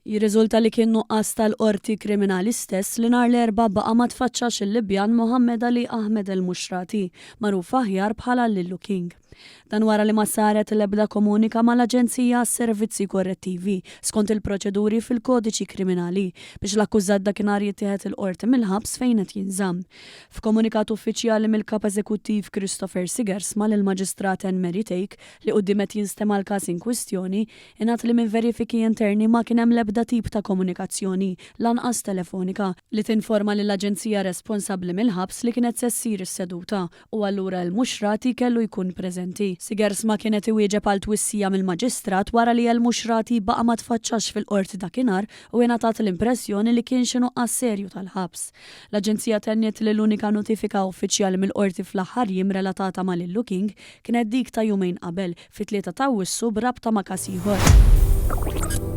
Jirriżulta li kien nuqqas tal-Qorti Kriminali stess li nhar l-Erbgħa baqa' ma tfaċċax il-Libjan Mohammed Ali Ahmed El Mushrati, magħruf aħjar bħala Lillu King. Dan wara li ma saret l-ebda komunika mal-Aġenzija għas-Servizzi Korrettivi, skont il-proċeduri fil-Kodiċi Kriminali, biex l-akkużat dakinhar jittieħed il-Qorti mill-ħabs fejn qed jinżamm. F'komunikat uffiċjali mill-Kap Eżekuttiv Christopher Sigersma lill-Maġistrat Anne Mary Thake, li quddiem qed jinstema' l-każ inkwistjoni, ingħad li minn verifiki interni ma kien hemm l-ebda tip ta' komunikazzjoni, lanqas telefonika, li tinforma lill-aġenzija responsabbli mill-ħabs li kienet se ssir is-seduta u allura Elmushraty kellu jkun preżenti. Sigersma kien qed iwieġeb għal twissija mill-Maġistrat wara li Elmushraty baqa' ma tfaċċax fil-Qorti dakinhar u ingħatat l-impressjoni li kien xi nuqqas serju tal-ħabs. L-Aġenzija tenniet li l-unika notifika uffiċjali mill-Qorti fl-aħħar jiem relatata ma' Lillu King kienet dik ta' jumejn qabel, fit-3 t'Awwissu b'rabta ma' każ ieħor.